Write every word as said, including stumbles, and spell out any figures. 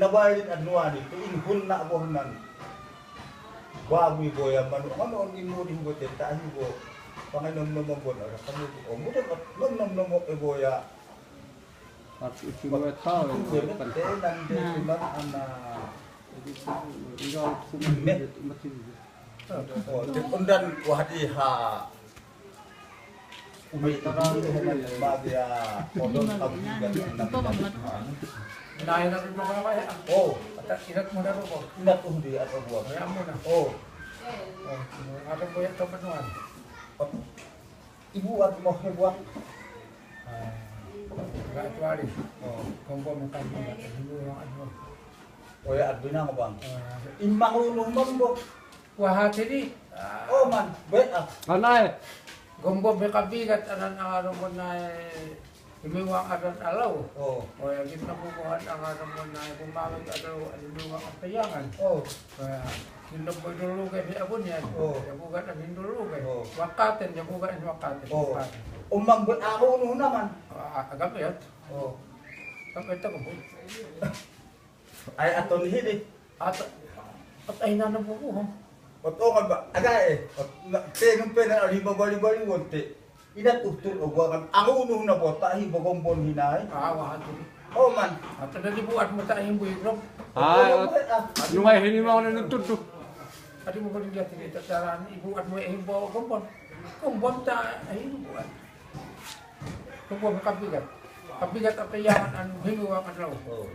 Nabae rin anuan i, tu in hun na bohnan. Ba bui boya manu, manu on imu di hubo teta hibo. Pangai nom nom bon, ara kanu di. O, mudo nom nom nom e boya. At itu dua tahu ya, kan. Te nan de Nah. Tuman ana. Jadi, tinggal tuman Me. Mati. O, te undan wahdi ha. Umi tara, umi tara. Ba dia kodon kabu dia. Nah, inat mo ka ba ya? O. Ata inat mo na ro ko. Inat um di at buak. Ya mo na. O. O, ada mo ya to penuan. Ibu at mo he buak. Ah, nggak tuari. O. Kompom kan. Ibu yang anu. O ya, at binang bang. Ah. Imang unu mambok. Wah, tiri. O man, be ah. Anai. Gombo be kabigat anan angaron monai. Imi wang aran alau. O. O ya, gitna bubuhan angaron monai. Kumawit alau, imi wang apeyangan. O. O ya, gitna boy dulu ke, abun ya. O. Ya bugat amin dulu ke. O. Wakaten, ya bugat wakaten. O. Wakaten. Umang be aku unu naman. Ah, agam ya. O. Agam ya tak. Ai aton hidi. Ato, ato ai nana bubu, ha? Ot ongan ba, aga e. Ot na, te num pe na ari ba bali bali wonte. Ina tuhtur o gua kan. Angu unu na bota hi bogom bon hinai. Ah, wah, atu. O man. Ata dari buat mata himbu ibrom. Ah, nungai hini mau na tutu. Adi mo bali dia tiri tataran ibu at mo himbu gombon. Gombon ta himbu at. Gombon kapigat. Kapigat apa yang an himbu akan lau. O.